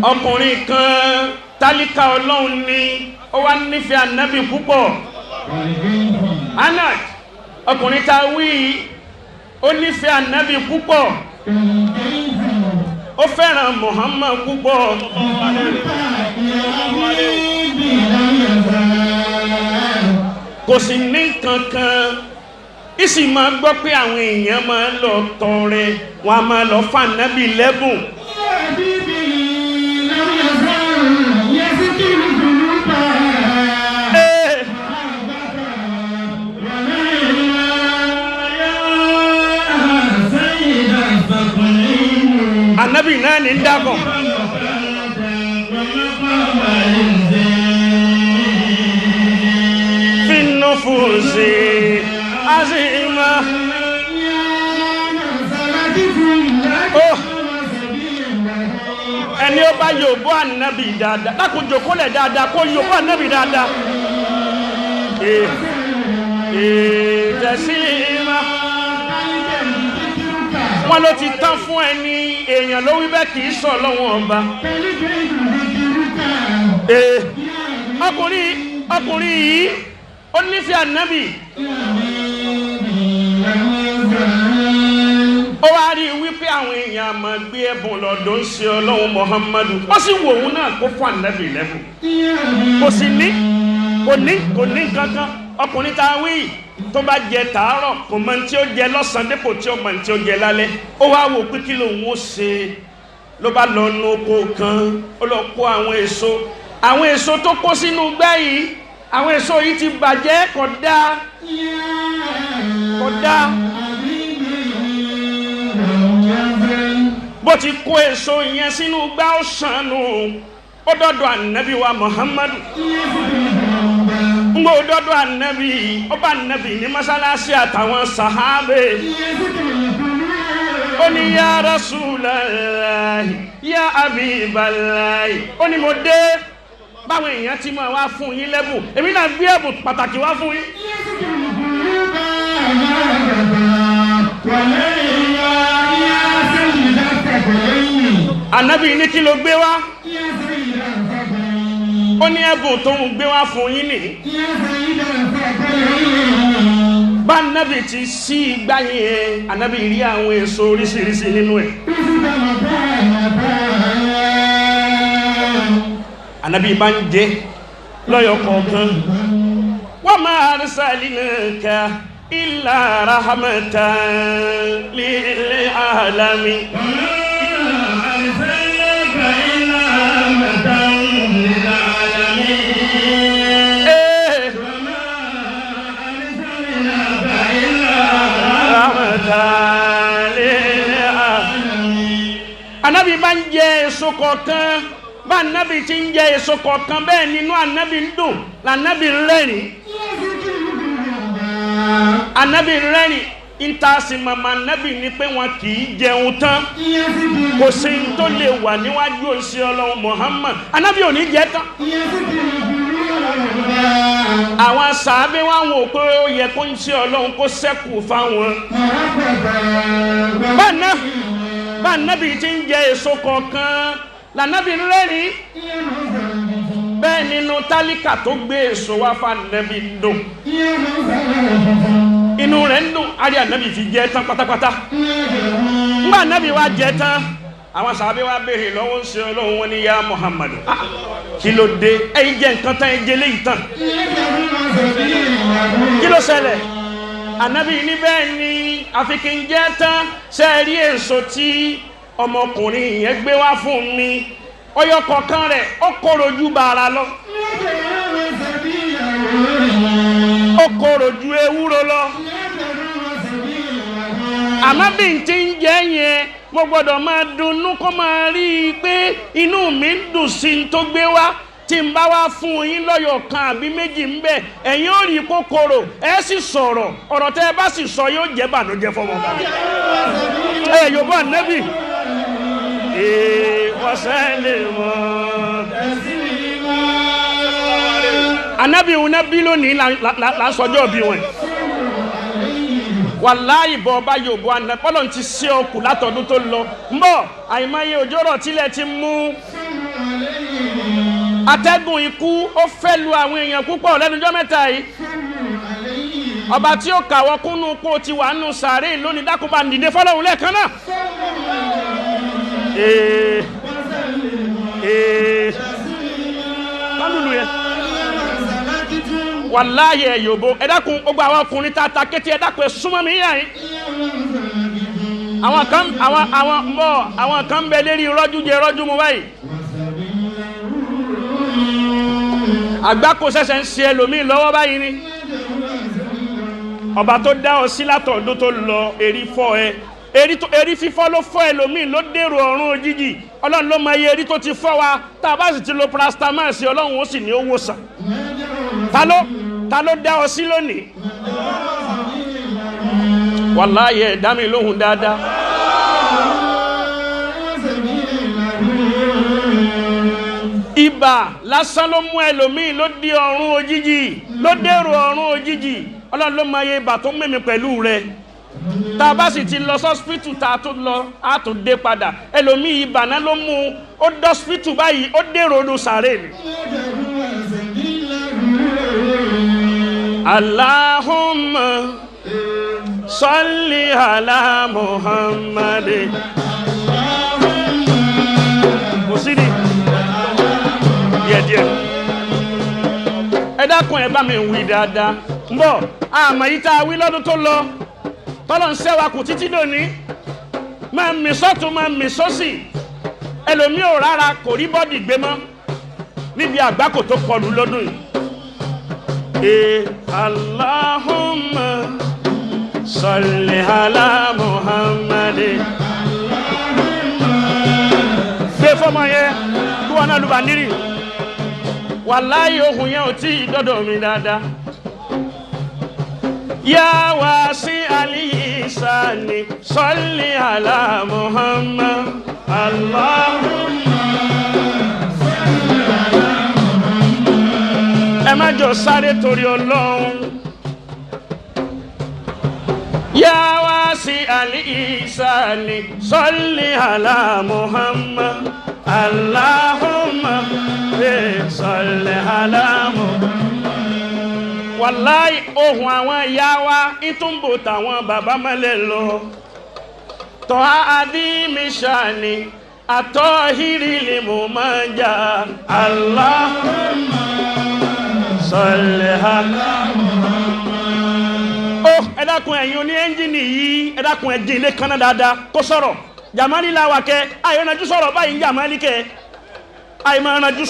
Ọkùnrin kan tálíkà Ọlọ́run ni ó wá nífẹ̀ẹ́ ànábì púpọ̀. Anad, ọkùnrin ta wí, ó nífẹ̀ẹ́ ànábì púpọ̀, ó fẹ́ràn Muhammad púpọ̀. Kò sì ní kankan, ìsì máa gbọ́ pé àwọn èèyàn máa ń lọ tọrẹ, wọn a máa lọ fún ànábì lẹ́bùn. Ànábì náà ní dákọ̀. Finnufusi azima. Ẹni ó bá yòbó ànábì dáadáa, dákun jòkólẹ̀ dáadáa kó yòbó ànábì dáadáa. Tẹ̀sílímà. Wọ́n ló ti tán fún ẹni èèyàn ló wí bẹ́ẹ̀ kì í sọ lọ́wọ́ ọba. Ọkùnrin yìí ó nífẹ̀ẹ́ ànábì. Ó wá rí i wípé àwọn èèyàn máa gbé ẹ̀bùn lọ́dọ̀ ń ṣe Ọlọ́run Muhammadu. Ó sì wò òun náà kó fún ànábì lẹ́bùn. Kò sì ní, kò ní kankan. Ọkùnrin tá a wí tó bá jẹ tàárọ̀ kò mọ tí ó jẹ lọ́sàn-án dépò tí ó mọ tí ó jẹ lálẹ́. Ó wá wò pé kí lòun ó ṣe, ló bá lọ nu oko kan, ó lọ kó àwọn èso. Àwọn èso tó kó sínú gbẹ́ yìí, àwọn èso yìí ti bàjẹ́, kò dáa, kò dáa. Bó ti kó èso yẹn sínú gbá ó sànù, ó dọ́dọ̀ ànábì wa Muhammadu. Ngbọ́ dọ́dọ̀ ànábì, ó bá ànábì ní mọ́sálásí àtàwọn sàhábè. Ó ní ya Rasulallahi, ya Habiballahi. Ó ní mo dé, báwọn èèyàn ti máa wá fún yín lẹ́bùn, èmi náà gbé ẹ̀bùn pàtàkì wá fún yín. Ànábì ní kí ló gbé wá? Ó ní ẹ̀bùn tó ń gbé wá fún yín nìyí. Bá ànábì ti sí igbá yẹn, ànábì rí àwọn èso oríṣiríṣi nínú ẹ̀. Ànábì bá ń jẹ lọ́yọ̀ kọ̀ọ̀kan. Wa ma arsalnaka illa rahmatan lil alamin. Ànábì bá ń jẹ èso kọ̀ọ̀kan, bá ànábì ti ń jẹ èso kọ̀ọ̀kan bẹ́ẹ̀ nínú ànábì ń dùn, lànábì ń rẹ́rìn. Ànábì ń rẹ́rìn. Ìtaàsì màmá ànábì ni pé wọn kì í jẹun tán. Kò sí ní tó lè wà níwájú òsì Ọlọ́run Muhammad. Ànábì ò ní jẹ tán. Àwọn sàábé wá wò pé ó yẹ kó ń ṣe Ọlọ́run kó ṣẹ́kù fáwọn. Bá ànábì ti ń jẹ èso kọ̀ọ̀kan lànábì ń rẹ́rìn. Bẹ́ẹ̀ nínú tálíkà tó gbé èso wá fún ànábì ń dùn. Inú rẹ̀ ń dùn, àrí ànábì fi jẹ tán pátápátá. Ńgbà ànábì wá jẹ tán, àwọn sàábé wá béèrè lọ́wọ́ ń ṣe Ọlọ́run, wọn ní ya Muhammadu, kí ló dé? Ẹ̀yin jẹ nǹkan tán, ẹ jẹ léyìí tán. Kí ló ṣẹlẹ̀? Ànábì ní bẹ́ẹ̀ ni àfi kí n jẹ tán. Ṣe rí èso tí ọmọkùnrin yẹn gbé wá fún mi, ọyọ kọ̀ọ̀kan rẹ̀ ó korò ju bàrà lọ, ó korò ju ewúro lọ. Àmọ́ bí n ti ń jẹ yẹn, mo gbọ́dọ̀ máa dunnú kó máa rí i pé inú mi ń dùn sí n tó gbé wá. Tí n bá wá fún yín lọ́yọ̀ kan àbí méjì ń bẹ, ẹ̀yin ó rí kòkòrò, ẹ sì sọ̀rọ̀. Ọ̀rọ̀ tẹ́ ẹ bá sì sọ yóò jẹ́ bànújẹ́ fọmọ. Ẹ yóò bá ànábì. Wọ́sẹ̀ lè mọ̀. Ànábì òun náà bí lónìí là ń sọjọ́ bí wọn. Wàláhì bọ̀ ọba yóò bọ̀ àná, Ọlọ́run ti ṣe ọkù látọdún tó lọ. Ń bọ̀ àìmọye òjò rọ̀ tílẹ̀ ti mú. Atẹ́gùn ikú ó fẹ́ lu àwọn èèyàn púpọ̀ lẹ́nujọ́ mẹ́ta yìí. Ọba tí ó kàwọ́ kúnnú kó ti wà nù sàárè lónìí, dákúbà nìde fọlọ́hún lẹ́ẹ̀kan náà. Ee ee kálùlù yẹn wàláyé ẹ yòbó. Ẹ dákun, gbogbo àwọn ọkùnrin tá a ta kété, ẹ dákun, ẹ súnmọ́ mi yàn yín. Àwọn kan àwọn àwọn mọ àwọn kan ń bẹ lérí rọ́jú jẹ rọ́jú mu báyìí. Àgbákò ṣẹ̀ṣẹ̀ ń ṣe ẹlòmíì lọ́wọ́ báyìí ni. Ọba tó dá ọ sí látọ̀dún tó lọ, erí fọ́ ẹ, erí fífọ́ ló fọ́ ẹlòmíì ló dèrò ọ̀run òjijì. Ọlọ́run ló mọ iye erí tó ti fọ́ wa. Tá a bá sì ti lo paracetamol sí, Ọlọ́run ó sì ní ó wòsàn. Ta ló dá ọ sí lónìí? Wàláyé, ẹ̀ dá mi lóhùn dáadáa. Ibà lásán ló mú ẹlòmíì ló di ọ̀run òjijì, ló dèrò ọ̀run òjijì. Ọlọ́run ló mọ iye ibà tó mímí pẹ̀lú rẹ̀. Tá a bá sì ti lọ sọ́spítù, tá a tó lọ, a tó dé padà, ẹlòmíì ibà náà ló mú un, ó dọ́spítù báyìí, ó dèrò ọdún sàárè ni. Allahumma salli ala Muhammad. Kò sí ni díẹ̀díẹ̀. Ẹ dákun, ẹ bá mi wí dáadáa. Ń bọ̀, àmọ́ yìí tá a wí lọ́dún tó lọ, tọ́lọ̀ ń sẹ́wà kù títí dòní. Máa mì sọ́tún, máa mì sósì. Ẹlòmíì ò rárá, kò rí bọ́dì gbé mọ́ níbi àgbákò tó kọlù lọ́dún yìí. Ee, Allahumma salli ala Muhammad. Gbé fọ́mọ yẹn kí wọn náà lù bàndírì. Wàláyé, ohun yẹn ò tí ì dọ́dọ̀ mi dáadáa. Ya wasi alisani salli ala Muhammad. Allahumma. Ẹ má jọ sáré torí Ọlọ́run. Ya wasi alisani salli ala Muhammad. Allahumma salli ala Muhammad. Wàláì, ohun àwọn ìyá wa ìtúnbò tàwọn bàbá mọ́lẹ̀ lọ. Tọ́ha adímísàní àtọ́hírí ni mo máa ń jà. Allahumma salli ala Muhammad. Ó ẹ dákun, ẹ̀yin oní ẹ́ńjìnì yìí, ẹ dákun, ẹ dín ilé kan náà dáadáa kó sọ̀rọ̀. Jàmálì la wà kẹ́, àìrànjú sọ̀rọ̀ báyìí ń jàmálì kẹ́, àìmọ̀rànjú.